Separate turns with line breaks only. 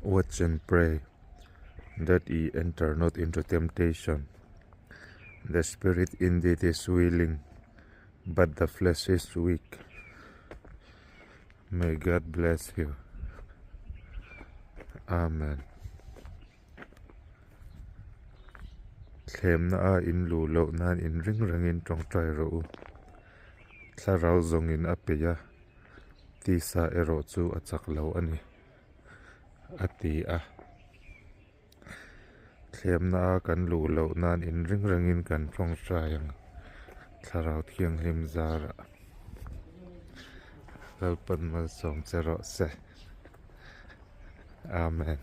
Watch and pray that ye enter not into temptation. The spirit indeed is willing, but the flesh is weak. May God bless you. Amen. Thlemna a in luh loh nan in ring rengin tawngtai rawh u. Thlarau zawngin a peih a, tisa erawh chu a chak lo a ni, a ti a. Thlemna a kan luh loh nan in ring rengin kan tawngtai ang, Thlarau Thianghlim zarah. Lalpan malsawm che rawh se. Amen.